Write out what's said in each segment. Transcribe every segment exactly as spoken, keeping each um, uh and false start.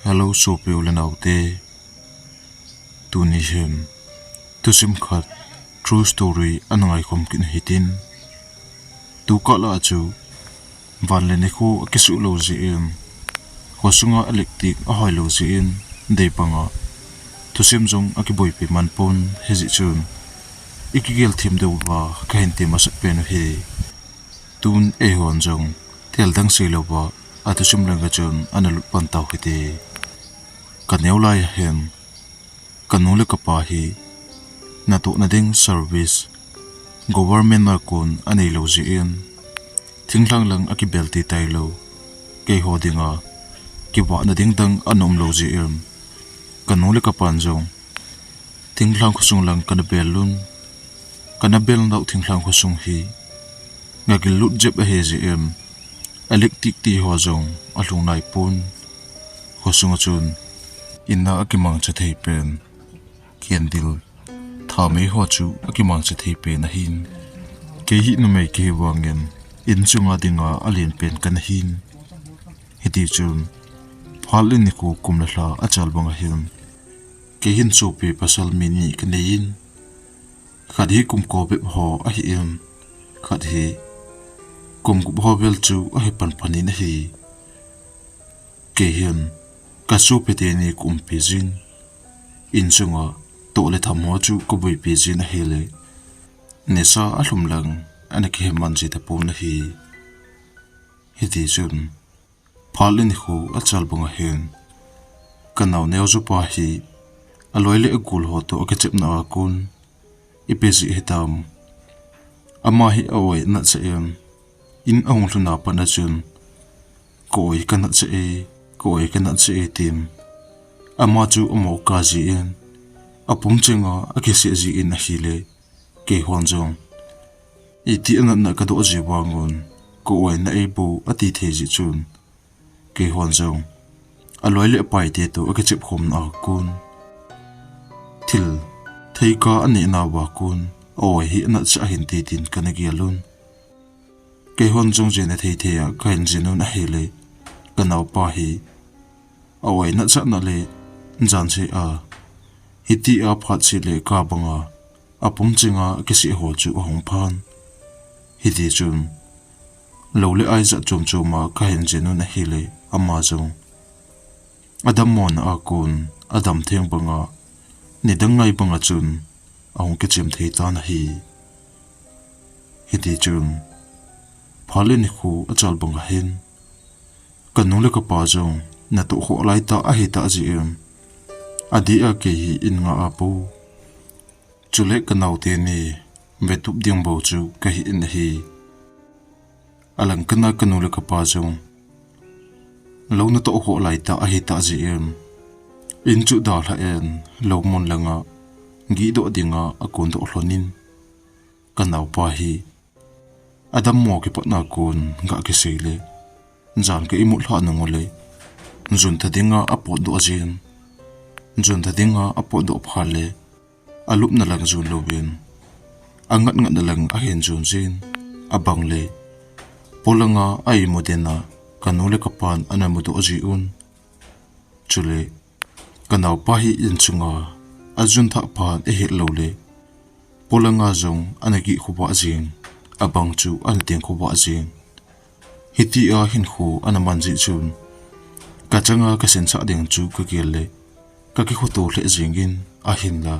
Hello, sopi u le naote. Tuni hin thusim khat, true story, ana ngaikhom kit u hitin. Tukah lah a chu van le nikho akisuh lou jeh in, khosunga electric ahoi lou jeh in, dei banga thusim jong akiboipi man pon, hijeh chun ikigel them diu va kahin ti masat pen u hi. Tun eihon jong thil dang seilouva athusim langa chun ana lut pan tau hite. Kaneo lai a hin, kanu le kapa hi natohna ding service, government a kon anei lou jeh in, thinglhang lang akibel ti tailou, keiho dinga kivahna ding dang ana um lou jeh in, kanu le kapan jong thinglhang khosung lang kana bel un. Kana bel nau thinglhang khosung hi gagil lut jep ahi jeh in, electric ti ho jong alhung nai pon. Khosunga chun in a akimangcha thei pen candle, thamei ho chu akimangcha thei pen ahin. Kei hi numei kahi vangin insunga dinga alen pen kana hin. Hiti chun phat le nikho kum le lha achal banga hin, kei hin sopi pasal mi ni kanei in, khat hi kum ko bep ho ahin, khat hi kum gup ho vel chu ahi pan pan in ahi. Kei hin kasopi teni kaumpi jin, insunga toh le tham ho chu kaboipi jin ahile, nisa alhum lang ana kihe man ji tapon ahi. Hiti chun phat le nikho achal banga hin, kanao neo jopa hi aloi le agol ho toh akichepna a kon ipi jeh hitam, ama hi a-oi anatcha in, in ahung lhun a pat a chun, ka-oi kanatcha e, ka-oi kanatcha e, tin ama chu amo kap jin, apum chenga akisih jin ahile, keihon jong iti anatna kadoh ji vangun, ka-oi na e bou ati thei jeh chun, keihon jong aloi le apai te toh akichep khomna a kon, thil theika anei nauva kon, a-oi hi anatcha ahin ti tin kana gel un. Keihon jong jin athei thei a kahin jin un ahile, kanaopa hi a-oi natcha na le jan seh a, hiti a phat seh le kap banga apum chenga kisih ho chu ahung phan. Hiti chun lou le ai jat chom chom a kahin jin un ahile, ama jong adammo na a kon, adam theng banga, nidang ngai banga chun ahung kichem thei tan ahi. Hiti chun phat le nikho achal banga hin, kanu le kapa jong natoh khoh lai tah ahi tah jeh in, adeh a kei hi in nga a pou, chule kanao teni vetup ding bou chu kahi in ahi. Alang khat a kanu le kapa jong lou natoh khoh lai tah ahi tah jeh in, in chu dalha in lou mun langa gihdoh dinga akondoh lhon in, kanaopa hi adammo kipatna kon gah kisei le, jan ka imut lhah nung ule, jun tha dinga apotdoh jin, jun tha dinga apotdoh phat le, alupna lang jun louvin, angat ngatna lang ahin jun jin, abang le, polanga a imu den a kanu le kapan ana mudoh ji un. Chule, kanaopa hi insunga ajun thah phat ahet lou le, polanga jong ana gih khovah jing, abang chu ana teng khovah jing. Hiti a hinkho ana man jeh chun, kachanga kasensah ding chu kagel le, kakikhoto lheh jingin, ahinla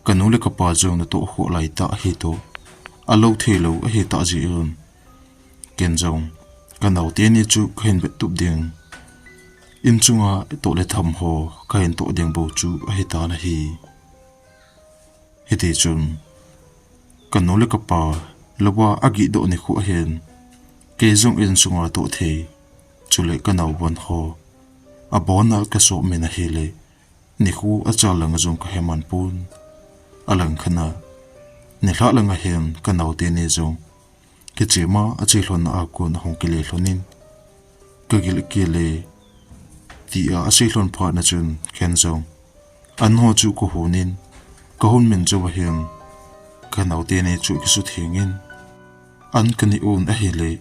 kanu le kapa jong natoh khoh lai tah ahi toh, alou thei lou ahi tah jeh un, ken jong kanao teni chu kahin vettup ding, insunga toh le tham ho kahin toh ding bou chu ahi tan ahi. Hiti chun, kanu le kapa louva agihdoh nikho ahin, kei jong insunga toh thei, chule kanao bon ho abona kasop min ahile, nikho achal langa jong kahe man pon. Alang khat a, nilhah langa hin kanao teni jong kichema ache lhonna a kon ahung kile lhon in, kagil kile, tia asei lhon phat na chun ken jong an ho chu kahon in, kahon min jou ahin, kanao teni chu kisutheng in, an kaneh un ahile,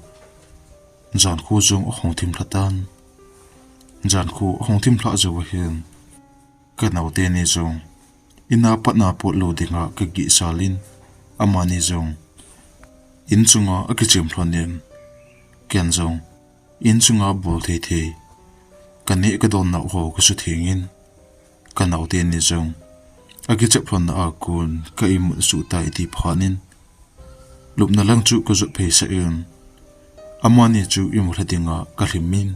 jan kho jong ahung thim lha tan. Jan khu ahung thim lhah jou ahin, ka naote ni jong in a pat na pot lou dinga ka gihsal in, amani jong in chunga akichem lhon in, ken jong in chunga bol thei thei ka neh ka don nau ho ka sutheng in, ka naote ni jong akichep lhon na a kon ka imut suh tai ti phat in, lupna lang chu ka jot phei sah in, amani chu imu lha dinga ka lhim in,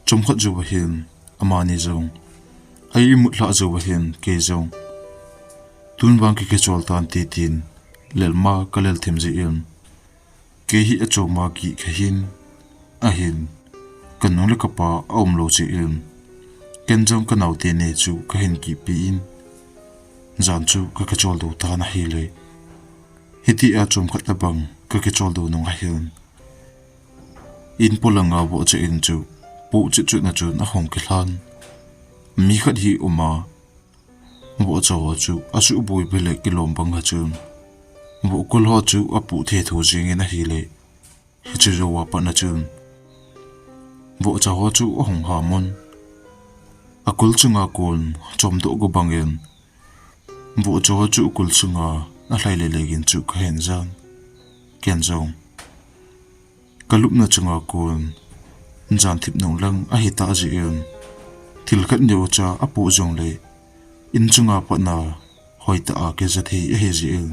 chomkhat jou ahin, amani jong a imut lhah jou ahin, kei jong tun vang ki kichol tan ti tin, lel ma ka lel thim jeh in, kei hi achom a kikha hin, ahin, ka nu le ka pa aum lou jeh in, ken jong ka naote ni chu ka hin kipe in, jan chu ka kichol doh tan ahile, hiti a chomkhat tabang ka kichol doh nung ahin, in polanga vohcha in chu poh chet chet na chun ahung kilhan. Mi khat hi um a, vohcha ho chu asuh boi beh le kilom bang a chun, vohkul ho chu apoh thei tho jing in ahile, hiche jou a pat na chun, vohcha ho chu ahung ham un. Akul chunga kon chom doh go bang in, vohcha ho chu akul chunga alhai le le gin chu ka hin jan. Ken jong ka lupna chunga kon jan thip nung lang ahi ta jeh in, thil khat neo cha apoh jong le, in chunga pat na hoi tah a kija thei ahi jeh in,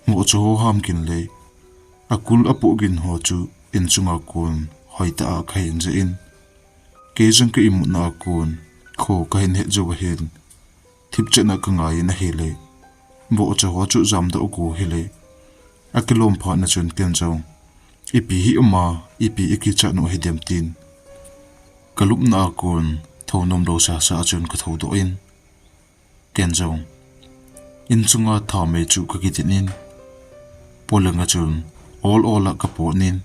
vohcha ho ham gin le, akul apoh gin ho chu in chunga kon hoi tah a ka hin ja in, kei jong ka imut na a kon kho ka hin het jou ahin, thip chet na ka ngai in ahile, vohcha ho chu jam doh go hile, akilom phat na chun ken jong, ipi hi um a, ipi i kichat u hi dem tin, ka lupna a kon thou nom lou sasa a chun ka thou doh in, ken jong in chunga thamei chu ka kidin in, polanga chun ol ol a ka pot in,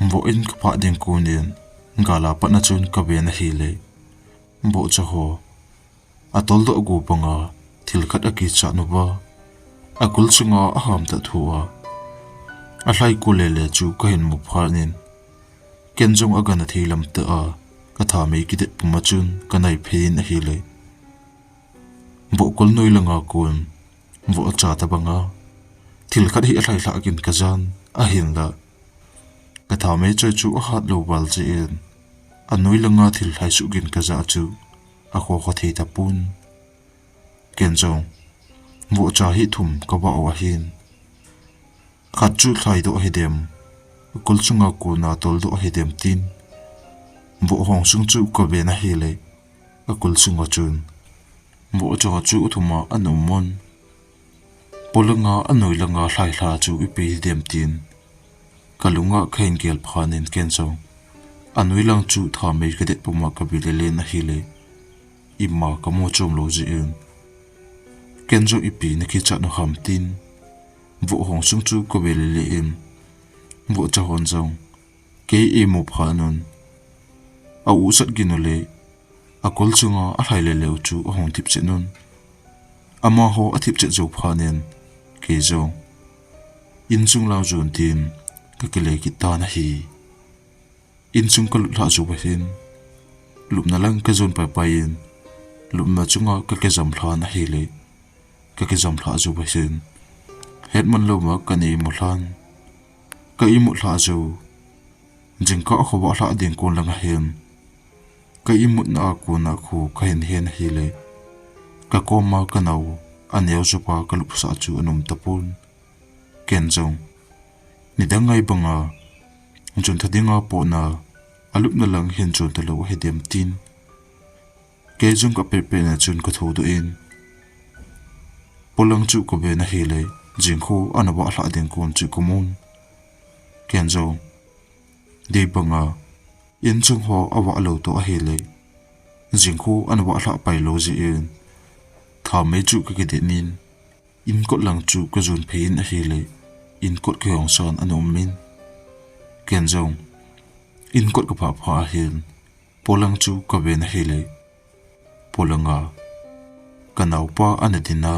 voh in ka phah ding kon in, gal a pat na chun ka ven ahile, vohcha ho atol doh go banga thil khat akichat uva, akul chunga aham tah thu a alhai ko le le chu ka hin mu phat in, ken jong agana thei lam tah a ka thamei kidet pum a chun ka nai phei in ahile, vohkul noi langa kon vohcha tabanga thil khat hi alhai lhah gin ka jan, ahinla ka thamei choi chu ahat lou val jeh in, anoi langa thil lhai suh gin ka ja chu akho kho thei tapon. Ken jong vohcha hi thum ka vah u ahin, khat chu lhai doh hi dem, akul chunga kona tol doh hi dem tin, voh hong sung chu ka ven ahile, akul sunga chun vohcha chu athum a ana um un. Polanga anoi langa lhai lha chu ipi hi dem tin, ka lunga ka hin gel phat in ken jong anoi lang chu thamei ka det pum a ka ve le le in ahile, ima ka mu chom lou jeh in, ken jong ipi na kichat u ham tin, voh hong sung chu ka ve le le in, vohcha hon jong kei eimu phat un, a u sat gin u le, akul chunga alhai le le u chu ahung thip chet un. Amaho athip chet jou phat in, kei jong in chung lang jon tin ka kile kit tan ahi. In chung ka lut lhah jou ahin, lupna lang ka jon pai pai in, lupna chunga ka kijam lhan ahile, ka kijam lhah jou ahin, hetman lou ma ka nei mu lhan, ka imut lhah jou, jingkah khovah lhah ding kon lang ahin, ka imutna a kona kho ka hin hen ahile, ka koma ka nao aneo jopa ka lupsah chu ana um tapon. Ken jong nidang ngai banga jon tha dinga potna alupna lang hin jon talou ahi dem tin, kei jong ka pehpeh na chun ka thou doh in, polang chu ka ven ahile, jingkho ana vah lhah ding kon chu ka mun. Ken jong dei banga in chung ho avah lou toh ahile, jingkho ana vah lhah pai lou jeh in, thamei chu ka kidin in, in kot lang chu ka jon phei in ahile, in kot kihong san ana um in, ken jong in kot ka phah phat ahin, polang chu ka ven ahile, polanga ka naopa ana din a,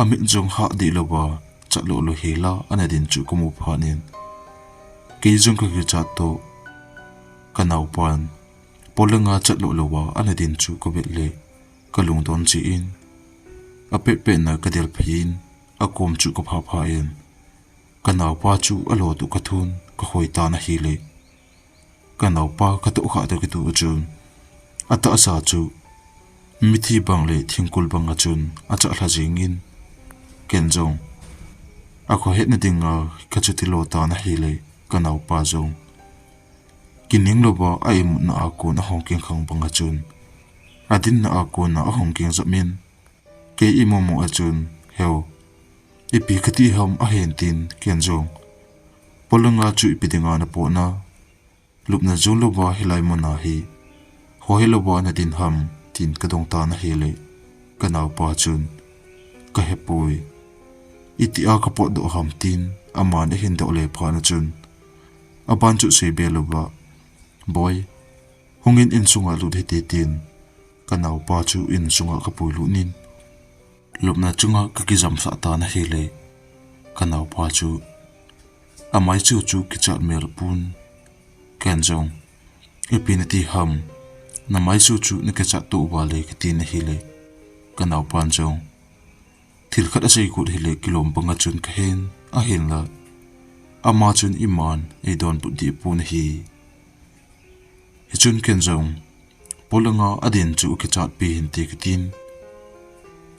amit jong hah deh louva, chat lou lou hel a ana din chu ka mu phat in, kei jong ka kichat toh, Ka naopan, polanga chat lo lo a ana din chu ka vet le, ka lungdon jin, a pet pet na ka del phei in, a kom chu ka pha pha in, ka naopa chu a lo tu ka thun, ka hoi tan ahile. Ka naopa ka toh kha ta kitu chun, a tahsa chu mithi bang le thingkul bang a chun a chah lha jing in, ken jong a kho hetna dinga ka chuti lo tan ahile, ka naopa jong kining lo ba a imutna a kon a hung keng khang bang a chun, a dinna a kon a hung keng jam in, kei imo mo a chun, "Heu, ipi ka ti ham?" a hin tin, ken jong, "Polanga chu ipi dinga na po na? Lupna jong lo ba hilai mun a hi, ho hi lo ba na din ham?" tin ka dong tan ahile, ka naopa chun, "Ka hepoi, iti a ka pot doh ham?" tin, aman a hin doh le phat na chun, a ban chu sei be lo ba, "Boi, hung in, insunga lut hite," tin, ka naopa chu insunga ka pui lut in, lupna chunga ka kijam sah tan ahile, ka naopa chu a mai chu chu kichat mel pun, ken jong, "Ipi na ti ham? Na mai chu chu na kichat to uva le," ka tin ahile, ka naopan jong, "Thil khat a sei kut hile kilom bang a chun ka hen, a hin la, ama chun iman ei donbut dih pun ahi." Hichun ken jong, "Polanga a din chu kichat pi hinte," ka tin.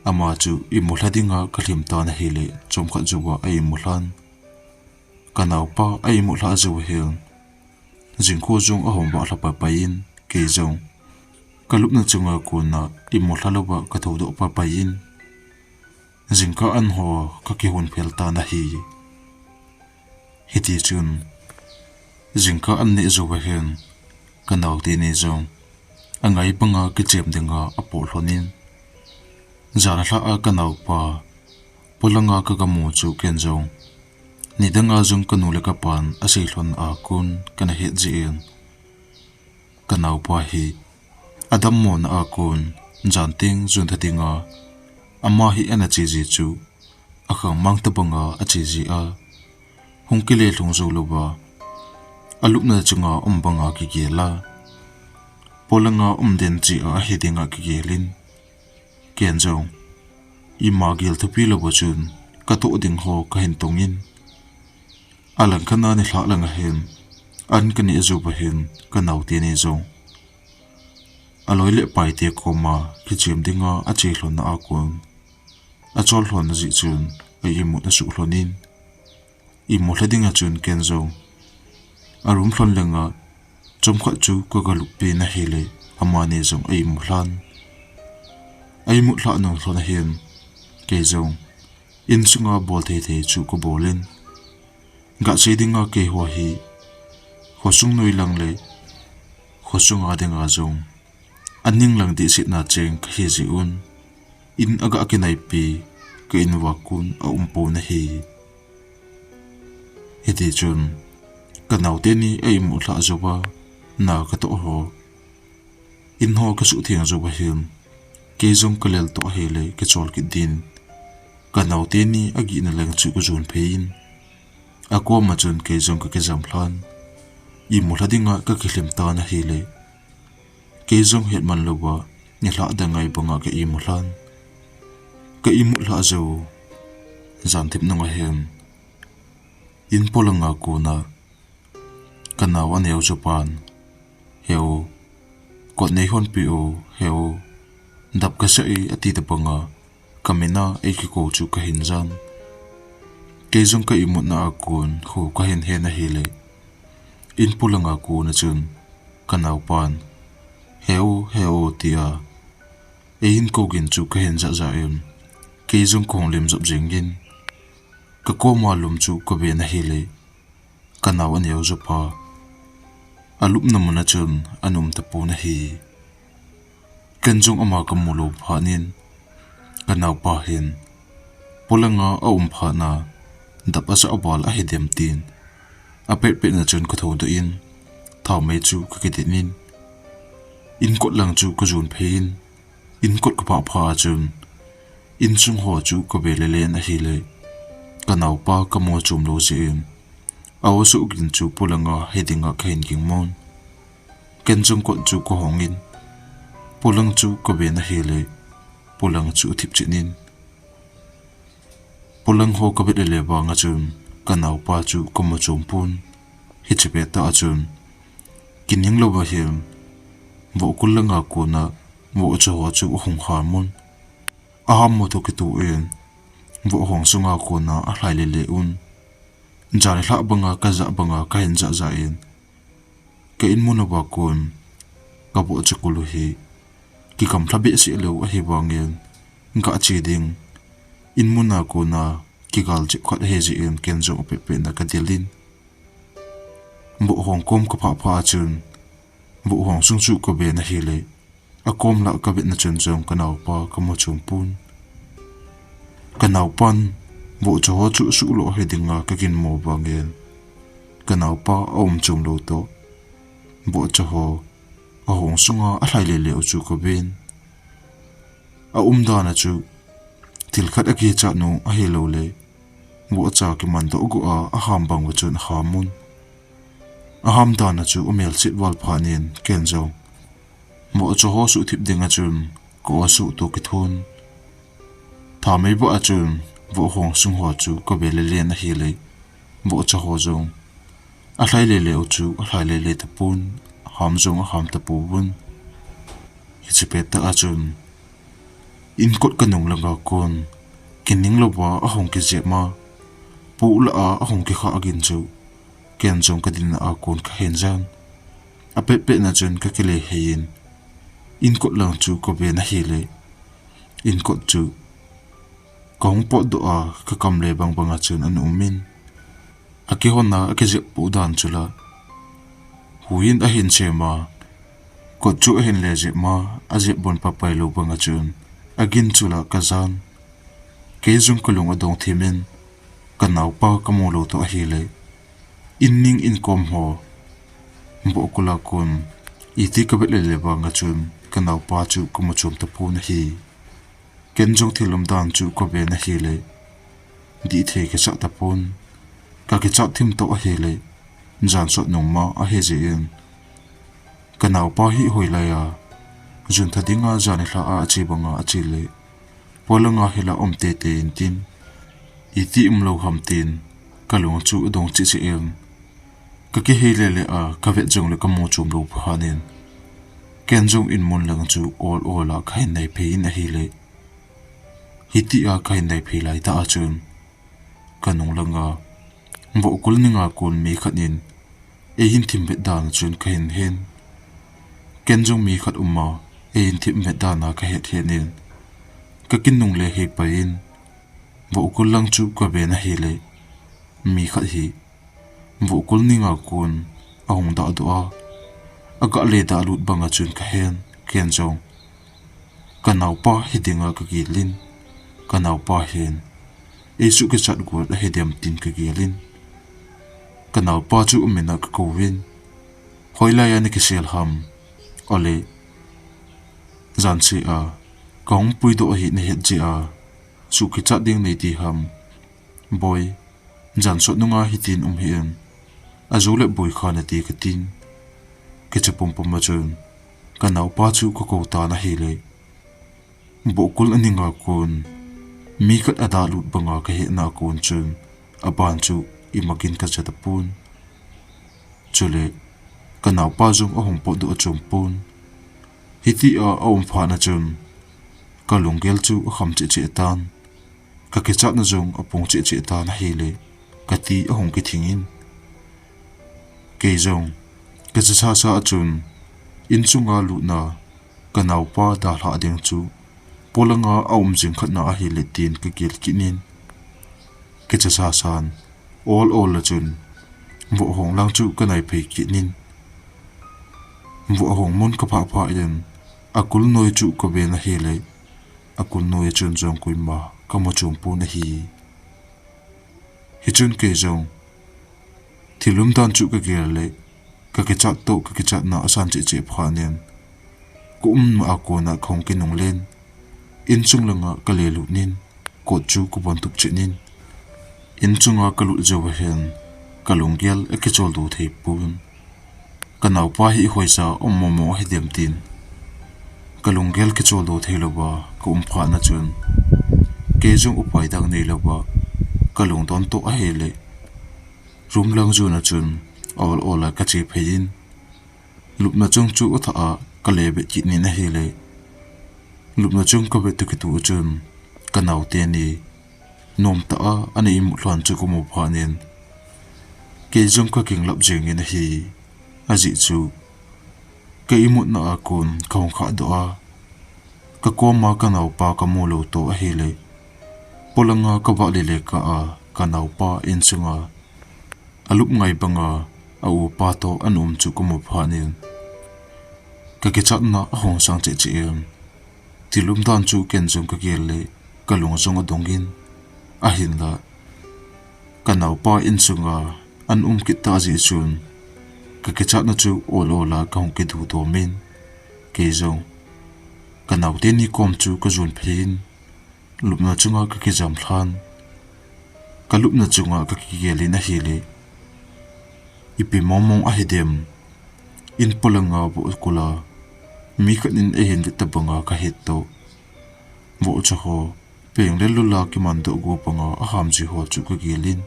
Ama chu imu lha dinga ka lhim tan ahile, chomkhat jouva a imu lhan. Ka naopa a imu lha jou hin, jingkho jong a hom vah lha pai pai in, kei jong ka lupna chunga kon a imu lha louva ka thou doh pai pai in, jingkah an ho ka kihon phel tan ahi. Hiti chun, jingkah an neh jou hin, ka naote ni jong a ngai banga kichem dinga a po lhon in, jan lha a ka naopa polanga ka ga mu chu ken jong, nidanga jong ka nu le ka pan a sei lhon a kon ka na het jin, ka naopa hi a dammona a kon, jan teng jun tha dinga ama hi ana che ji chu, a khang mang ta banga a che ji a, hung kile lhung jou louva, a lupna chunga um banga kigel a, polanga um den che a ahi dinga kigel in, ken jong, ima gel thupi louva chun ka toh ding ho ka hin tong in, a lang khat a nilhah lang a hin, an ka neh jou va hin, ka naote ni jong a loi le paite koma kichem dinga a che lhon na a kon, a chol lhon na jeh chun a imut a suh lhon in, imu lha dinga chun ken jong a rum lhon langa chomkhat chu ka ga lup pi na hile, amani jong a imu lhan. A imut lha nung lhon a hin, kei jong insunga bol thei thei chu ka bol in, ga sei dinga kei ho hi khosung noi lang le khosunga dinga jong a ning lang dihsetna cheng ka hi jeh un, in a ga kinaipi ka in uva kon a um pon ahi. Hiti chun, ka naote ni a imu lha jouva na ka toh ho, in ho ka suh theng jouva hin, kei jong ka lel toh ahile ka chol kit din, ka naote ni a gihna leng chu ka jon phei in, a koma chun kei jong ka kijam lhan, imu lha dinga ka kilhem tan ahile, kei jong het man louva, nilhah dang ngai banga ka imu lhan. Ka imut lha jou, jan thip nung a hin, in polanga kon a ka nao a neo jopan, "Heu, kot nei hon pi o, heu, dap ka sa e," a ti ta banga, ka min a ei kikou chu ka hin jan. Kei jong ka imutna a kon khu ka hin hen ahile, in polanga kon a chun ka naopan, "Heu, heu," tia ei hin kou gin chu ka hin jah jah in, kei jong ka hung lim jop jing in, ka koma lum chu ka ven ahile, ka nao a neo jopa a lupna mun a chun a um tapon ahi. Ken jong ama ka mu lou phat in, ka naopa hin polanga a um phat na dap a sa a bal ahi dem tin, a pet pet na chun ka thou doh in, thaomei chu ka kiden in, in kot lang chu ka jon phei in, in kot ka phah phat a chun, insung ho chu ka ve le len ahile, ka naopa ka mu chom lou jeh in, a o suh gin chu polanga he dinga ka hin ging mon. Ken jong kot chu kahong in, polang chu kaven ahile, polang chu athip chet in. Polang ho kavet le le vang a chun, kanaopa chu kamu chom pon. Hiche pettah a chun, kining louva hin, vohkul langa kona, vohcha ho chu ahung ham un. Aham mu toh kitoh in, vohhong sunga kona alhai le le un. Jan lhah banga kajah banga kahin jah jah in, ka inmun uva kon, kavohcha kul u hi kigamlha behseh lou ahivangin, gah che ding inmun a kona kigal jep khat ahi jeh in ken jong apet pet na kadel in. Vohhong kom kaphah phah a chun, vohhong sung chu kaven ahile, akom lah kavet na chun jong kanaopa kamu chom pon. Kanaopan vohcha ho chu suhlo hi dinga kaginmo vangin, kanaopa aum chom lou toh, vohcha ho ahong sunga alhai le le u chu kaven. Aumdan a chu, thil khat akichat u ahilouleh, vohcha kiman doh go a aham bang uva chun aham un. Aham dan a chu amel chet val phat in ken jong, vohcha ho suhthip ding a chun ka-o suh toh kithon. Thamei vah a chun, vohhong sung ho chu kave le len ahile, vohcha ho jong alhai le le u chu alhai le le tapon, aham jong aham tapouvin. Hiche pettah a chun, inkot kanung langa kon, kining louva ahung kijep ma, poh lah a ahung kikhah gin chu, ken jong kadinna a kon kahin jan. Apet pet na chun kakile hei in, inkot lang chu kaven ahile, inkot chu kahung potdoh a, kakam le bang bang a chun ana um in, akihon a akijep poh dan chu la, huiyin ahin chem a, kot chu ahin le jep ma, ajep bon papai lou bang a chun, agin chu la kajan. Kei jong kalung adong thim in, kanaopa kamu lou toh ahile, in ning in kom ho, vohkul a kon, iti kavet le le vang a chun, kanaopa chu kamu chom tapon ahi. Ken jong thil umdan chu kaven ahile, dih thei kachat tapon, kakichat thim toh ahile, jan sot nung ma ahi jeh in, kanaopa hi hoilai a, jun tha dinga jan nilhah a ache banga ache le, polanga hi la um teitei intin, iti umlou ham tin, kalung chu adong cheh cheh in, kakihei le le a, kavet jongle kamu chom lou phat in, ken jong inmun lang chu ol ol a kahin naiphei in ahile, hitia kahin naiphei laitah a chun, kanung langa, vohkul ninga kon mi khat in, eihin thipbeh dan a chun kahin hen. Ken jong mi khat um a, eihin thipbeh dan a kahet het in, kakinungle hei pai in, vohkul lang chu kaven ahile, mi khat hi, vohkul ninga kon, ahung dahdoh a, agah le dahlut bang a chun kahen, ken jong, kanaopa hi dinga kagel in, kanaopa hin, eisuh kichat got ahi dem tin kagel in, kanaopa chu amin a kakouvin, hoilai a nakisel ham, ole, jan seh a, kahung puidoh ahi nahet jeh a, suh kichat ding neiti ham, boi, jan sot nunga hitin um hih in, ajou le boi kha nati katin, kicha pumpum a chun, kanaopa chu kakou tan ahile, vohkul aninga kon, mi khat adahlut banga kahetna a kon chun, aban chu imagin kacha tapon. Chule, kanaopa jong ahung potdoh achom pon. Hitia aum phat na chun, kalunggel chu akham cheh cheh tan. Kakichatna jong apung cheh cheh tan ahile, kati ahung kithing in. Kei jong, kacha sasa a chun, insunga lutna, kanaopa dalhah ding chu, polanga aum jing khat na ahile tin kagel kit in. Kicha sasan, ol ol a chun, vohhong lang chu kanaiphei kit in. Vohhong mun kaphah phah in, akulnoi chu kaven ahile, akulnoi a chun jong koima kamu chom pon ahi. Hichun kei jong, thil umdan chu kagel le, kakichat toh kakichatna asan cheh cheh phat in, kaumna a kona kahung kinunglen, insung langa kalelut in, kot chu kabon tup chet in, insunga kalut jou a hin, kalunggel akicholdo thei pon. Ka naopa hi hoija um momo ahi dem tin, ka lunggel kicholdo thei louva ka um phat na chun, kei jong upai dang nei louva ka lungdon toh ahile, room lang jon a chun ol ol a ka che phei in, lupna chung chu athah a ka le bet kit in ahile, lupna chung ka vet toh kitoh a chun ka naote ni nomtah a ana imut lhon chu ka mu phat in, kei jong ka kinglap jeng in ahi. Ajeh chu ka imutna a kon ka hung khah doh a, ka kom a ka naopa ka mu lou toh ahile, polanga ka vah le le kah a ka naopa insunga alup ngai banga a upa toh ana um chu ka mu phat in, ka kichatna ahung sang cheh cheh in, thil umdan chu ken jong ka gel le ka lung jong adong in, ahinla ka naopa insunga ana um kit tah jeh chun, ka kichatna chu ol ol a ka hung kiduh tom in, kei jong ka naote ni kom chu ka jon phei in, lupna chunga ka kijam lhan. Ka lupna chunga ka kigel in ahile, ipi mong mong ahi dem, in polanga voh kul a mi khat in eihin vet tobanga ka het toh, vohcha ho peng le lul a kiman doh go banga aham ji ho chu ka gel in,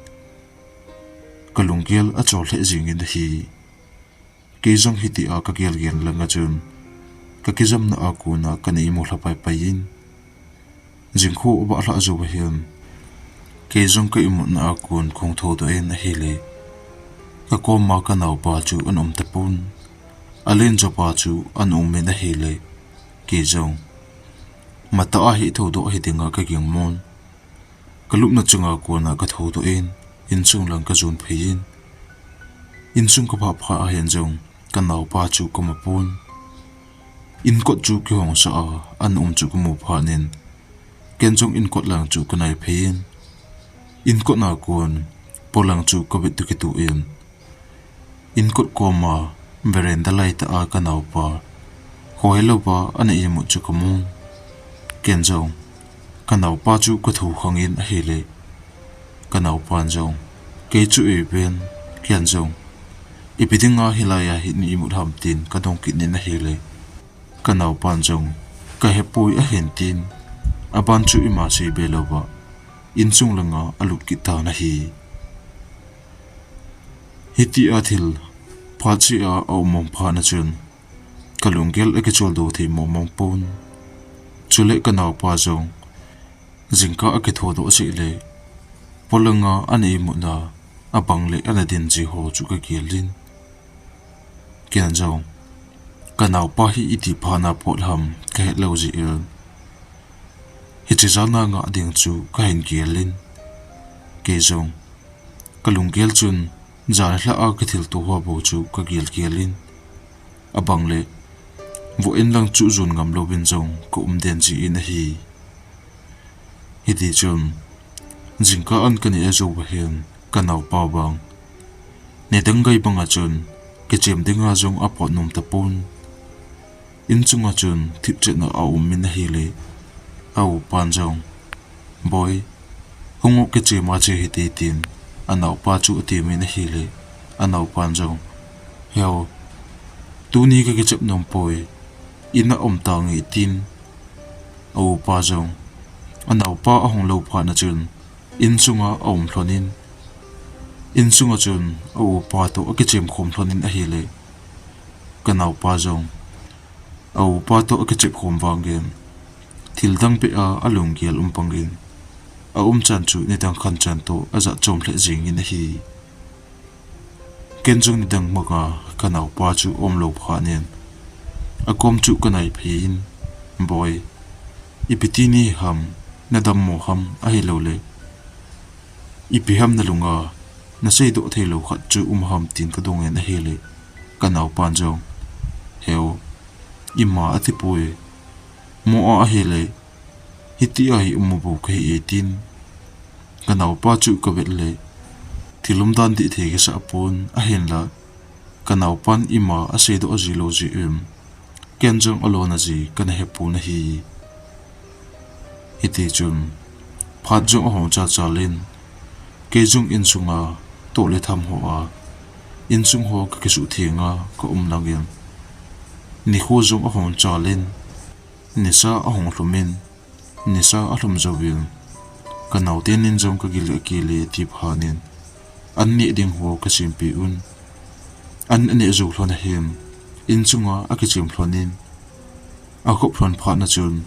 ka lunggel achol lheh jeng in ahi. Kei jong hitia ka gel gel langa chun, ka kijamna a kon a kana imu lha pai pai in, jingkho avah lhah jou va hin, kei jong ka imutna a kon ka hung thoudoh in ahile, ka kom a ka naopa chu ana um tapon, alen jo pa chu ana um in ahile, kei jong matah a hi thoudoh hi dinga ka gingmon. Ka lupna chunga kon a ka thoudoh in, insung lang ka jon phei in, insung ka phah phat a hin jong ka naopa chu ka mu pon. Inkot chu kihong sah a ana um chu ka mu phat in, ken jong inkot lang chu ka nai phei in, inkot a kon polang chu ka vet toh kitoh in, inkot kom a veranda lai tah a ka naopa khohei louva ana imut chu ka mun. Ken jong ka naopa chu ka thu khang in ahile, ka naopan jong kei chu eiven, ken jong ipi dinga hilai a hi na imut ham tin ka dong kit in ahile, ka naopan jong ka hepoi ahin tin, aban chu ima sei be louva insung langa alut kit tan ahi. Hitia thil phat cheh a aum mong phat na chun, ka lunggel akicholdo thei mong mong pon. Chule ka naopa jong jingkah akithoudoh jeh le, polanga ana imut na, abang le ana din ji ho chu ka gel in, ken jong ka naopa hi iti phat na pot ham ka het lou jeh in, hiche jan a ngah ding chu ka hin gel in, kei jong ka lunggel chun jan lhah a ka thilto ho bou chu ka gel gel in, abang le voh in lang chu jon ngam louvin jong ka um den ji in ahi. Hiti chun, jingkah an ka neh a jou va hin, ka naopa vang nidang gai banga chun kichem dinga jong apot nom tapon. Inchunga chun thipchetna aum in ahile, a upan jong, "Boi, hung o, kichem a che hite," tin anaopa chu atem in ahile, anaopan jong, "Heo, tuni ka kichep nom poi, in a um tange," tin a upa jong anaopa ahung lou phat na chun insunga aum lhon in, insunga chun a upa toh akichem khom lhon in ahile, ka naopa jong a upa toh akichep khom vangin thil dang beh a alunggel um bangin, aumchan chu nidang khanchan toh ajat chom lheh jeng in ahi. Ken jong nidang manga ka naopa chu aum lou phat in, akom chu ka nai phei in, "Boi, ipi ti nahim, nadam mo ham, ahilouleh ipi ham nalunga naseidoh theilou khat chu um ham?" tin ka dong in ahile, ka naopan jong, "Heo, ima ati poi, mo a ahile, hiti a hi um bou kahi e," tin ka naopa chu ka vet le, thil umdan dih thei kasah pon, ahinla ka naopan ima aseidoh ji lou jeh in, ken jong alona ji kana hepon ahi. Hiti chun phat jong ahung chal chal in, kei jong insunga toh le tham ho a Insung ho kakisuh thenga kaum langin, nikho jong ahung chalin, nisa ahung lhumin, nisa alhum jouvin, kanaoten in jong kagil akile ti phatnin, an neh ding ho kasempeh un. An aneh jou lhon ahin, insunga akichem lhonin, akhop lhon phatna chun,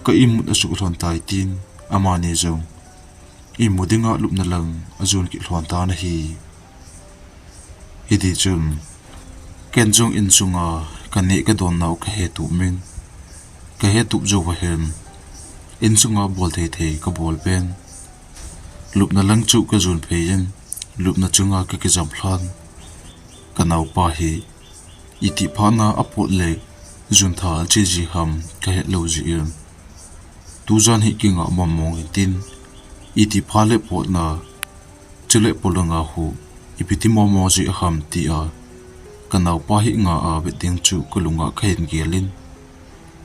ka imut asuh lhon tai tin, amani jong imu dinga lupna lang ajon kit lhon tan ahi. Hitichun, ken jong insunga kaneh kadonnau kahetup in, kahetup jouva hin, insunga bol thei thei kabolpen, lupna lang chu kajon pheiyin, lupna chunga kakijam lhan. Kanaopa hi itih phatna apot le, juntha ache ji ham kahet lou jeh in, tujan hi kingah mongmong intin, itih phat le potna, chule polanga hu, ipi ti mongmong jeh ham tia, kanaopa hi nga a vet ding chu kalunga kahin gelin,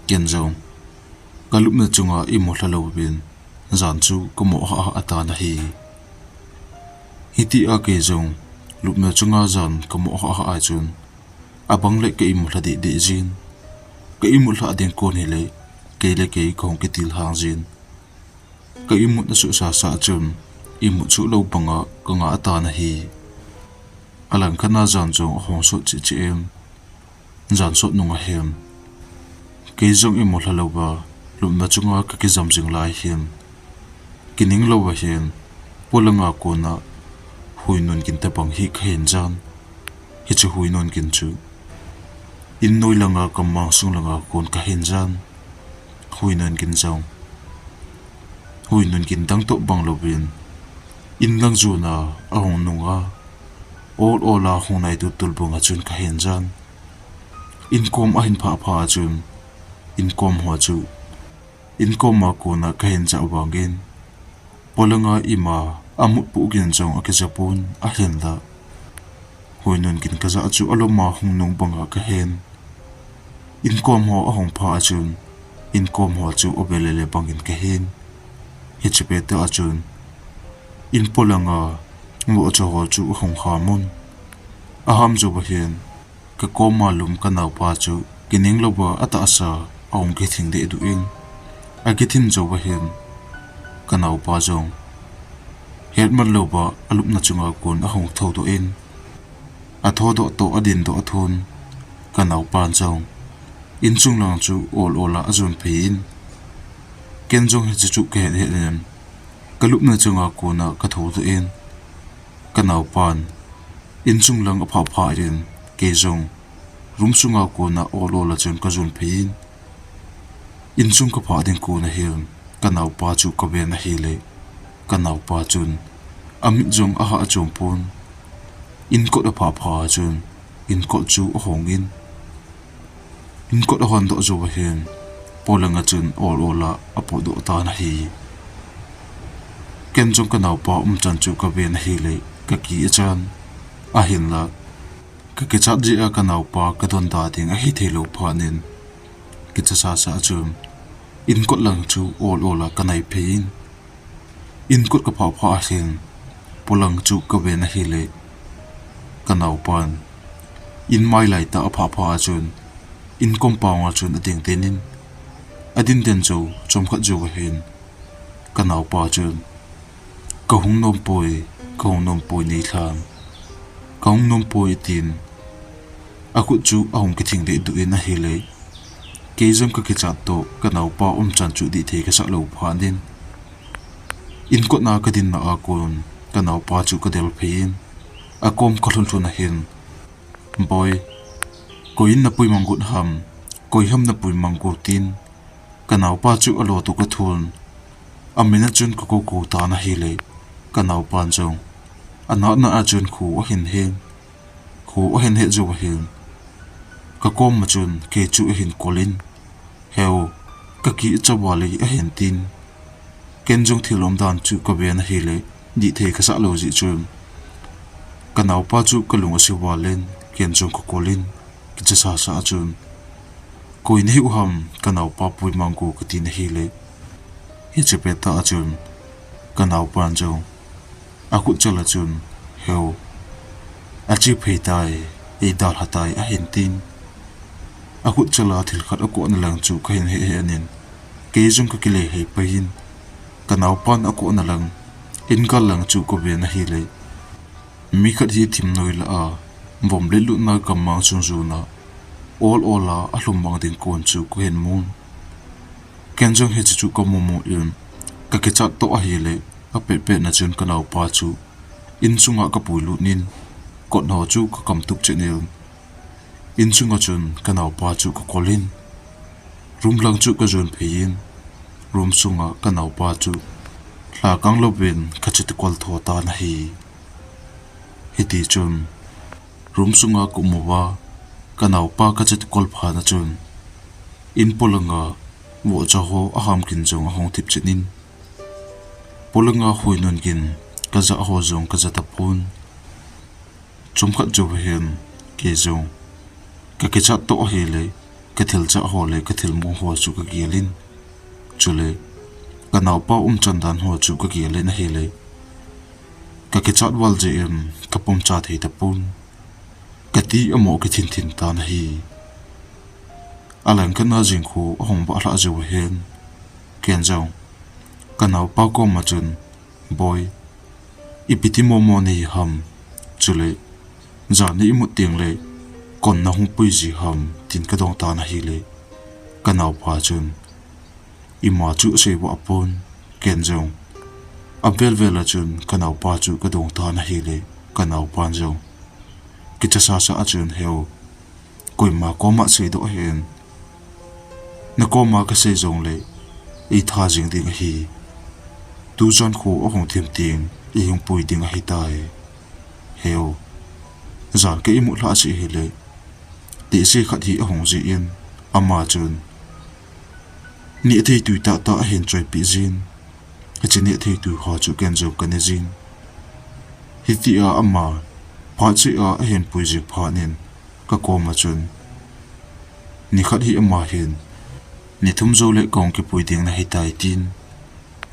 ken jong kalupna chunga imu lha louvin, jan chu kamoh hah hah tan ahi. Hitia kei jong lupna chunga jan kamoh hah hah a chun, abang le ka imu lha deh deh jin, ka imu lha ding kon hile, kei le kei kahung kitilhang jin, ka imut asuh sasa chun, imut suh lou banga kanga tan ahi. Alangkhat a jan jong ahung sot cheh cheh in, jan sot nung ahin, kei jong imu lha louva, lupna chunga kakijam jing lai hin, kining louva hin, polanga kona huinun gin tabang hi kahin jan. Hiche huinun gin chu, in noi langa kamang sung langa kon kahin jan. Huinun gin jong, huinun gin dang toh bang louvin, in lang jona ahung nunga, ol ol a hung nai tultul banga chun kahin jan. Inkom ahin phah phah a chun, inkom ho chu, inkoma kona kahin jah vangin, polanga ima amut poh gin jong akijapon ahinla, huinun gin kajah chu aloma hung nung banga kahen. Inkom ho ahung phah a chun, inkom ho chu ave le le bangin kahen. Hiche pettah a chun, in polanga vohcha ho chu ahung khamun. Aham jouva hin, kakoma lum kanaopa chu kining louva atahsa ahung kithing deh duh in, akithing jouva hin, kanaopa jong hetman louva alupna chunga kon ahung thoudoh in, athodoh toh adindoh athun, kanaopan jong insung lang chu ol ol a ajon phei in, ken jong hiche chu kahet het in, kalupna chunga kona kathoudoh in, kanaopan insung lang aphah phah in, kei jong room sunga kona ol ol a chun kajon phei in, insung kaphah ding kona hin, kanaopa chu kaven ahile, kanaopa chun amit jong ahah chom pon, inkot aphah phah a chun, inkot chu ahongin, inkot ahondoh jouva hin, polanga chun ol ol a apotdoh tan ahi. Ken jong kanaopa umchan chu kaven ahile, kaki achan, ahinla, kakichat jeh a kanaopa kadonda ding ahithei lou phatnin, kicha sasa a chun, inkot lang chu ol ol a kanai phei in, inkot kaphah phah a hin, polang chu kaven ahile, kanaopan in mai laitah aphah phah a chun, in compound a chun ading den in, ading den jou chomkhat jouva hin, kanaopa chun, kahung nompoi, kahung nompoi neilhan, kahung nompoi tin, akhut chu ahung kithing deh duh in ahile, kei jong kakichat toh kanaopa umchan chu dihthei kasah lou phatnin, inkot a kadinna a kon kanaopa chu kadel phei in, akom kalhun lhun ahin, Boi, koi in napuimang got ham, koi ham napuimang got tin, kanaopa chu alo toh kathun, amin a chun kakou kou tan ahile, kanaopan jong anatna a chun khu ahin hen, khu ahin het jouva hin, kakom a chun kei chu ahin kolin, Heu, kaki acha val e ahin tin, ken jong thil umdan chu kaven ahile, dihthei kasah lou jeh chun, kanaopa chu kalung ase valin, ken jong kakolin, kicha sasa a chun, Koi nahiu ham, kanaopa puimang got katin ahile, hiche pettah a chun, kanaopan jong akhut chal a chun, Heu, Achi phei tai, eidalha tai ahin tin. Akhut chala thil khat akohna lang chu kahin he he anin. Kei jong kakile hei pai in. Kanaupan akohna lang, in gal lang chu kaven ahile. Mi khat hi thim noi lah a, vom le lutna gammang chungjona, ol ol a alhum mang ding kon chu kahin mun. Ken jong hiche chu kamu mu in, kakichat toh ahile, apet pet na chun kanaupa chu, in sunga kapui lut in, kot ho chu kakam tup chet in, in sunga chun kanaupa chu kakol in, room lang chu kajon phei in, room sunga kanaupa chu, lha kang louvin kachati kol tho tan ahi. Hiti chun, room sunga kaum uva, kanaupa kachati kol phat na chun, in polanga, vohcha ho aham gin jong ahung thip chet in. Polanga huinun gin, kajah ho jong kajah tapon. Chomkhat jou hin, kei jong, kakichat toh ahile, kathil chah ho le kathil mu ho chu kagel in. Chule, kanaupa umchan dan ho chu kagel in ahile. Kakichat val jeh in, kapumcha thei tapon. Kati amo kithin thin tan ahi. Alangkhat na jingkho ahung vah lhah jou hin, ken jong, kanaupa koma chun, Boi, ipi ti momo nahi ham, chule, jan ni imut teng le, kon nahung pui ji ham, tin kadong tan ahile, kanaupa chun, ima chu asei vah pon, ken jong, avel vel a chun kanaupa chu kadong tan ahile, kanaupan jong, kicha sasa a chun, Heo, koima koma seidoh hen. Nakoma kasei jongle, eitha jing ding ahi. Tujan kho ahung thim teng, eihung pui ding ahitai. Heo, jan ka imut lhah jeh hile, tehse khat hi ahung jin, ama chun, nehthei tui tahtah ahin choipeh jin. Hiche nehthei tui ho chu ken jong kane jin. Hitia ama, phat cheh a ahin pui jing phat in, kakoma chun, nikhat hi ama hin, ni thum joule kahung kipui ding nahitai tin,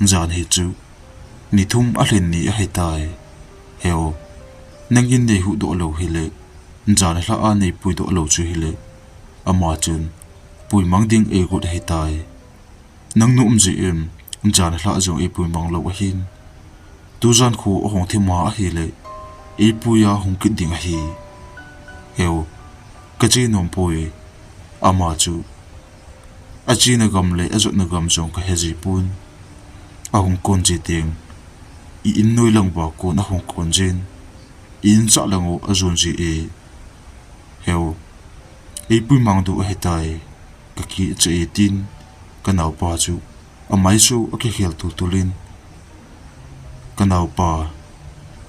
jan hi chu, ni thum alhin ni ahitai. Heo, nangin neihuhdoh lou hile, jan lhah a neipui doh lou chu hile, ama chun, puimang ding eigot ahitai. Nang naum jeh in, jan lhah jong eipui mang lou ahin. Tujan kho ahung thim a ahile, eipui a hung kit ding ahi. Heo, kache nom poi, ama chu, achena gam le ajotna gam jong kahe ji pon. Ahung kon ji teng, i-in noi lang uva kon ahung kon jin, i-in chah lang u ajon ji e. Heo, eipui mang diu ahitai, kakichat e tin, kanaopa chu, amaisu akikhel tultul in, kanaopa,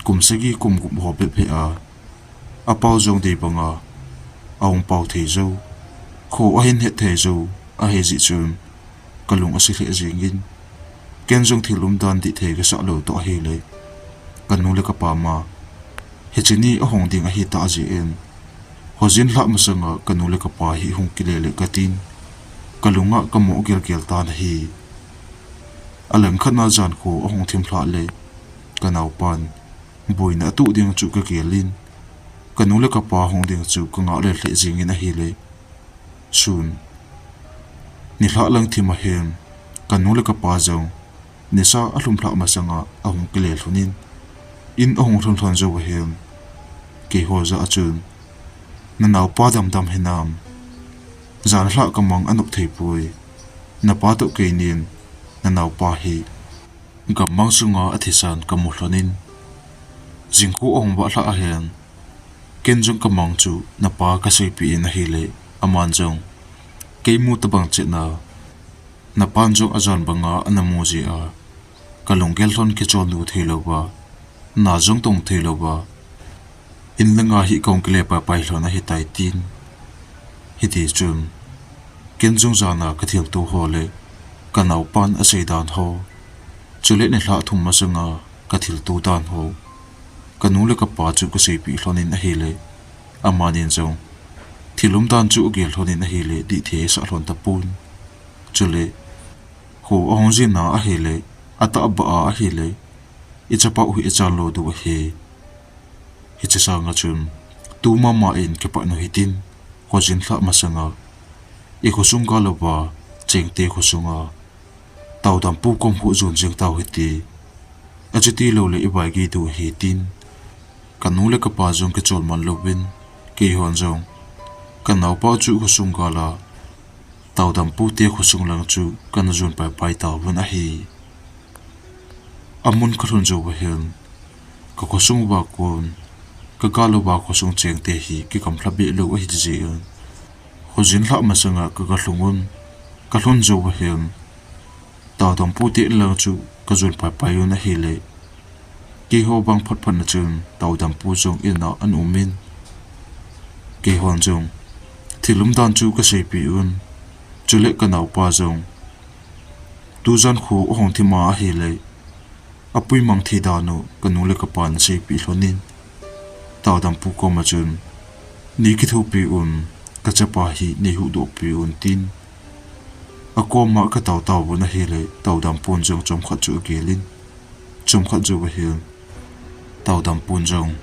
kum sagi kum gup ho bep hi a, apao jong dei banga, ahung pao thei jou, kho ahin het thei jou, ahi jeh chun, kalung ase lheh jengin, ken jong thil umdan dih thei kasah lou toh ahile, kanu le kapa ma, hiche ni ahung ding ahitah jeh in, hojin lhah masanga kanu le kapa hi hung kile le katin, kalunga kamo gelgel tan ahi. Alangkhat na jan kho ahung thim lhah le, kanaopan, boina atoh ding chu kagel in, kanu le kapa hung ding chu kangah lel lheh jengin ahile, sun, nilhah lang thim ahin, kanu le kapa jong, nisa alhum lhah masanga ahung kile lhon in, in ahung lhun lhon jou ahin, keiho jah a chun, nanaopa damdam hinam, jan lhah kamang anop thei poi, napa toh kei nin, nanaopa hi, gammang sunga athisan kamu lhon in, jingkho ahung vah lhah ahin, ken jong kamang chu napa kaseipeh in ahile, aman jong, keimu tobang chetna, napan jong ajan banga anamu jeh a, kalunggel lhon kicholnu thei louva, na jong tong thei louva, in le nga hi kahung kile paipai lhon ahitai tin. Hiti chun, ken jong jana kathilto ho le, kanaopan asei dan ho, chule nilhah thum masanga kathilto dan ho, kanu le kapa chu kaseipeh lhon in ahile, amanin jong, thil umdan chu agel lhon in ahile, dih thei asah lhon tapon. Chule, kho ahung jin a ahile, atahbeh a ahile, ichapau hi ichan lo diu ahi. Hiche sanga chun, tu mama in kipat nu hitin, khojin lhah masanga, i khosung gal uva, Chengte khosunga, Taodampu kom huhjun jing tau hite. Achuti louleh i vaigei diu ahi tin, kanu le kapa jong kichol man louvin, keihon jong, kanaopa chu khosung gal a, Taodampu te khosung lang chu kana jun paipai tauvin ahi. Amun kalhun jou uva hin, ka khosung uva kon, ka gal uva khosung Chengte hi kigamlha be lou ahi jeh in, khojin lhah masanga ka galhung un, kalhun jou uva hin, Taodampu te in lang chu ka jun paipai un ahile, keiho vang phatphat na chun Taodampu jong in a ana um in, keihon jong, thil umdan chu ka seipeh un, chule kanaopa jong, tujan kho ahung thim a ahile, apuimang thei dan u kanu le kapan aseipeh lhon in, Taodampu koma chun, nei kithopi un, kachapa hi nei huhdoh peh un tin, akoma katao tauvin ahile, Taodampun jong chomkhat chu agel in, chomkhat jou uva hin, Taodampun jong,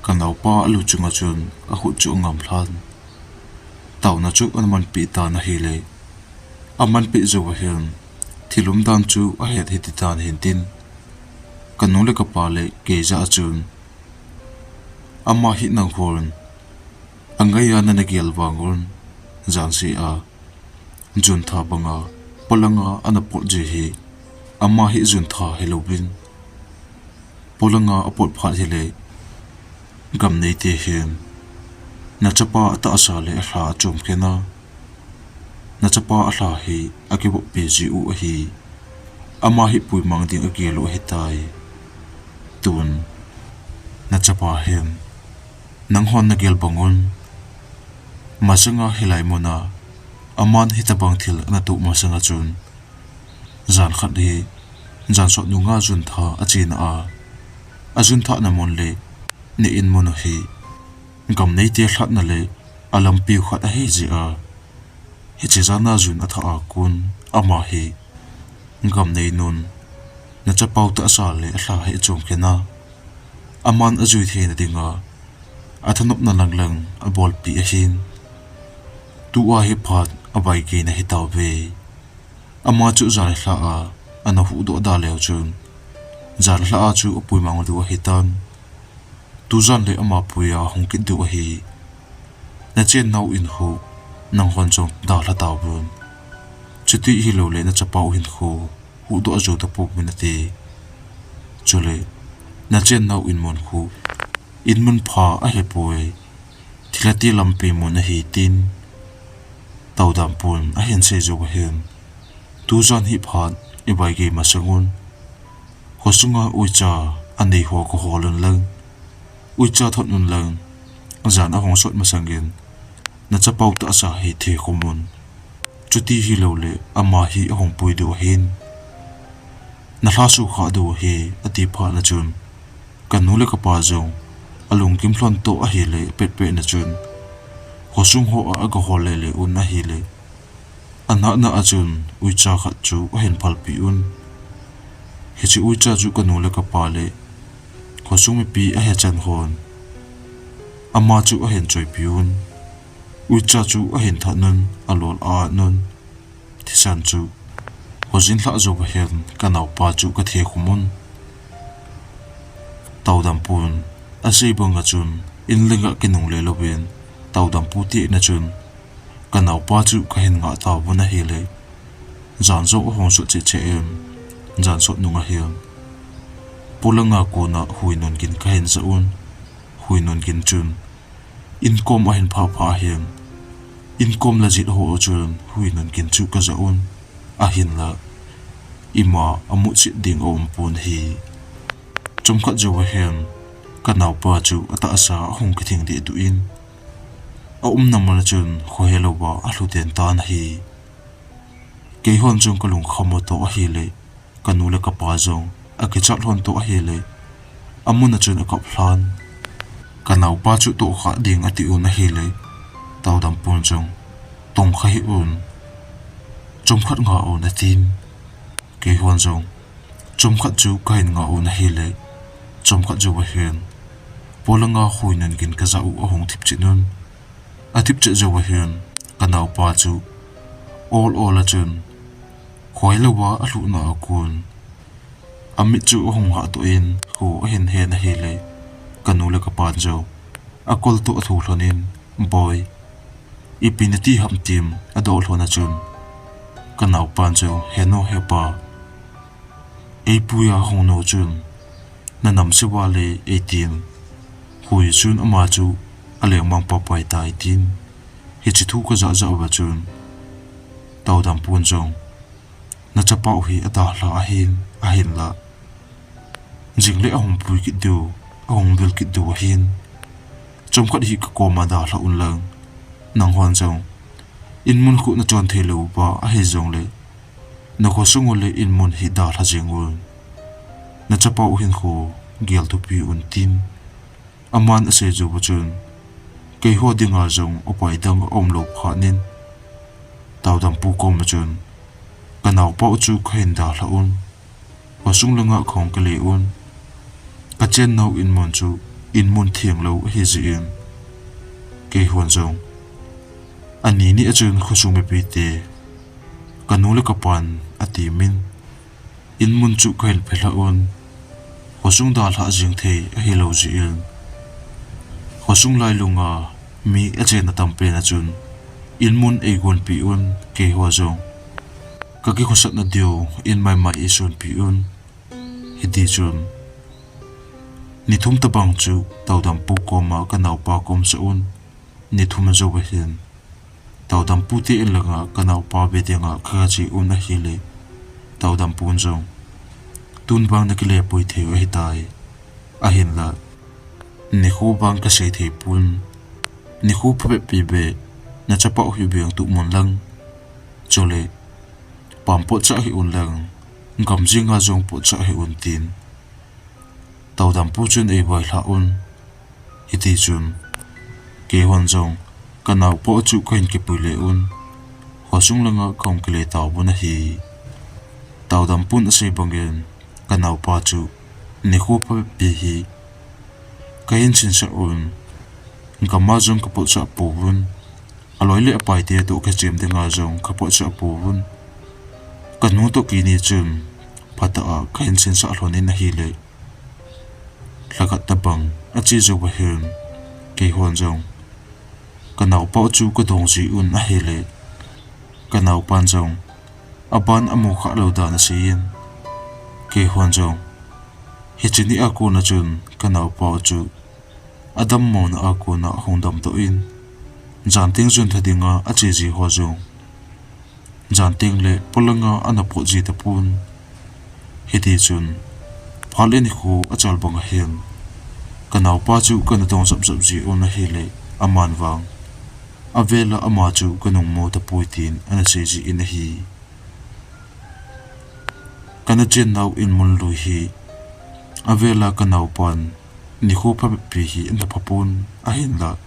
kanaopa alu chunga chun akhut chu angam lhan. Taona chu ana manpeh tan ahile, amanpeh jou uva hin, thil umdan chu ahet hiti tan hintin, kanu le kapa le kei jah a chun, ama hi nanghon, angaiya nana gel vang un, janse a, juntha banga, polanga ana pot ji hi, ama hi juntha hilouvin, polanga apot phat hile, gam neite hin, nachapa atahsa le alha achom khen a, nachapa alha hi akivoppi ji u ahi, ama hi puimang ding agel u ahitai. Tun, nachapa hin, nanghon nagel bang un, masanga hilai muna, aman hitobang thil ana toh masanga chun, jan khat hi, jan sot nunga juntha achena a, ajuntha na mun le, ne in mun u hi, gam neite lhatna le, alampiu khat ahi jeh a, hiche jana jun athah a kon, ama hi, gam neinun, nachapau tahsa le alha hi achom khen a, aman ajui theina dinga, athanopna langlang abolpeh ahin, tua hi phat avaigeina hitauve. Ama chu jan le lha a, ana huhdoh da leu chun, jan le lha a chu apuimang diu ahitan. Tujan le ama puiya hung kit diu ahi. Nachennau in khu, nanghon jong dalha tauvin. Chuti hiloule nachapau hinkho, huhdoh jou tapouvin ati. Chule, nachennau in mun khu, in mun pha ahipoi, thilha ti lampi mun ahi tin, Taodampun ahin sei jou uva hin, tujan hi phat ivaigei masang un, khosunga uicha anei ho kahol un lang, uicha thot un lang, jan ahung sot masangin, nachapau tahsa hi thekhum un. Chuti hiloule ama hi ahung pui diu ahin, nalhasukhah diu ahi, ati phat na chun, kanu le kapa jong, alungkim lhon toh ahile petpet na chun, khosung ho a agahol lele un ahile, anahna a chun uicha khat chu ahin phalpeh un. Hiche uicha chu kanu le kapa le khosung mipi ahechan hon, ama chu ahin choipeh un. Uicha chu ahin that un, alol a-at un. Thisan chu, khojin lhah jou uva hin kanaopa chu kathekhum un. Taodampun asei banga chun, in lenga kinungle louvin, Taodampu te in a chun, kanaopa chu kahin ngah tauvin ahile, jan jong ahung sot cheh cheh in, jan sot nung ahin, polanga kona huinun gin kahin jah un. Huinun gin chun, inkom ahin phah phah ahin, inkom la jet ho chun huinun gin chu kajah un, ahinla, ima amutset ding aumpon ahi. Chomkhat jouva hin, kanaopa chu atahsa ahung kithing dehduh in, aumna muna chun khohelouva alhuden tan ahi. Keihon jong kalungkham u toh ahile, kanu le kapa jong akichat lhon toh ahile, amuna chun akap lhan. Kanaopa chu tohkhah ding ati un ahile, Taodampun jong, tongkha hih un, chomkhat ngah un atin. Keihon jong, chomkhat chu kahin ngah un ahile, chomkhat jouva hin, Polanga khuinun gin kajah u ahung thipchet un. Athipchet jou ahin, kanaopa chu ol ol a chun khoilouva alhuhna a kon amit chu ahung hahdoh in, kho ahin hen ahile, kanu le kapan jong akol toh athu lhonin, "Boi, ipi nati ham?" tin adoh lhon a chun, kanaopan jong, "He nu, he pa, eipuiya hung nu chun, nanam seuva le eitin, khui chun ama chu alengmang papai tai," tin hiche thu kajah jah uva chun, Taodampun jong, "Nachapa u hi adalha ahin, ahinla jingle ahung pui kit diu, ahung vil kit diu ahin, chomkhat hi kakoma dalha unlang, nanghon jong inmun khu nachon thei lou uva ahi jongle, nakhosung u le inmun hi dalha jeng un. Nachapa u hinkho gelthupi un," tin aman asei jou uva chun, keiho dinga jong upai dang aumlou phatnin, Taodampu koma chun, "Kanaopa u chu kahin dalha un, khosung langa kahung kile un. Kachennau inmun chu inmun thenglou ahi jeh in, keihon jong ani ni a chun khosung mipite, kanu le kapan atimin, inmun chu kahin phelha un, khosung dalha jeng thei ahilou jeh in, khosung lailunga mi achenna tampen a chun inmun eigonpi un, keiho jong kakikhosatna diu in maimai eisonpi un." Hitichun nithum tobang chu Taodampu koma kanaopa kaumsah un, nithum jou ahin, Taodampu te in langa kanaopa ve dinga kache un ahile, Taodampun jong, "Tun vang nakile poi thei u ahitai, ahinla nikho vang kasei thei pon, nikho phabep pi ve, nachapa u hi veng tuh mun lang, chule pam potchah hih unlang, gam jenga jong potchah hih un," tin Taodampu chun eivailhah un. Hitichun keihon jong kanaopa u chu kahin kipui le un, khosung langa kahung kile tauvin ahi. Taodampun asei bangin, kanaopa chu nikho phabep pi hi kahin sinsah un, gam a jong kapotchah pouvin, aloi le apaite toh kichem dinga jong kapotchah pouvin, kanu toh keini chun phatah a kahin sinsah lhonin ahile, lhakhat tobang ache jou ahin, keihon jong kanaopa u chu kadong ji un ahile, kanaopan jong aban amu khah lou dan aseiyin, keihon jong hiche ni a kona chun kanaopa u chu adammona a kona ahung damdoh in, janteng chun tha dinga ache ji ho jong janteng le polanga ana pot ji tapon. Hitichun phat le nikho achal bang ahin, kanaopa chu kana dong japjap ji un ahile, aman vang avela ama chu kanung mu tapoi tin ana sei ji in ahi. Kana chennau inmun lui hi avela kanaopan nikho phabep pi hi ana phapon, ahinla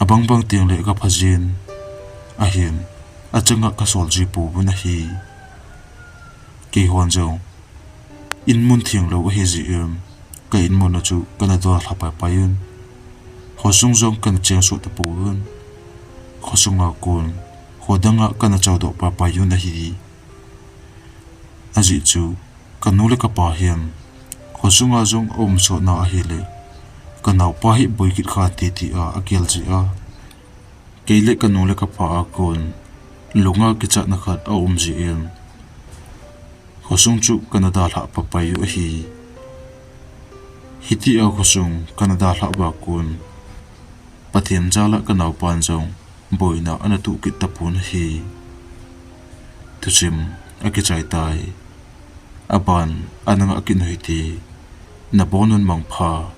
abangbang tengle kapha jin ahin, achanga kasol ji pouvin ahi. Keihon jong inmun thenglou ahi jeh in, ka inmun a chu kana dalha paipai un, khosung jong kana chengsoh tapouvin, khosunga kon khodanga kana chaodoh paipai un ahi. Ajeh chu kanu le kapa hin khosunga jong aumsotna ahile, kanaopa hi boi kit khan ti tia agel jeh a, kei le kanu le kapa a kon lunga kichatna khat aum jeh in, khosung chu kana dalhah paipai u ahi. Hitia khosung kana dalhah uva kon Pathen jala kanaopan jong boina ana toh kit tapon ahi. Thusim akichai tai. Aban ana ngah kit u hite. Nabonun mangpha.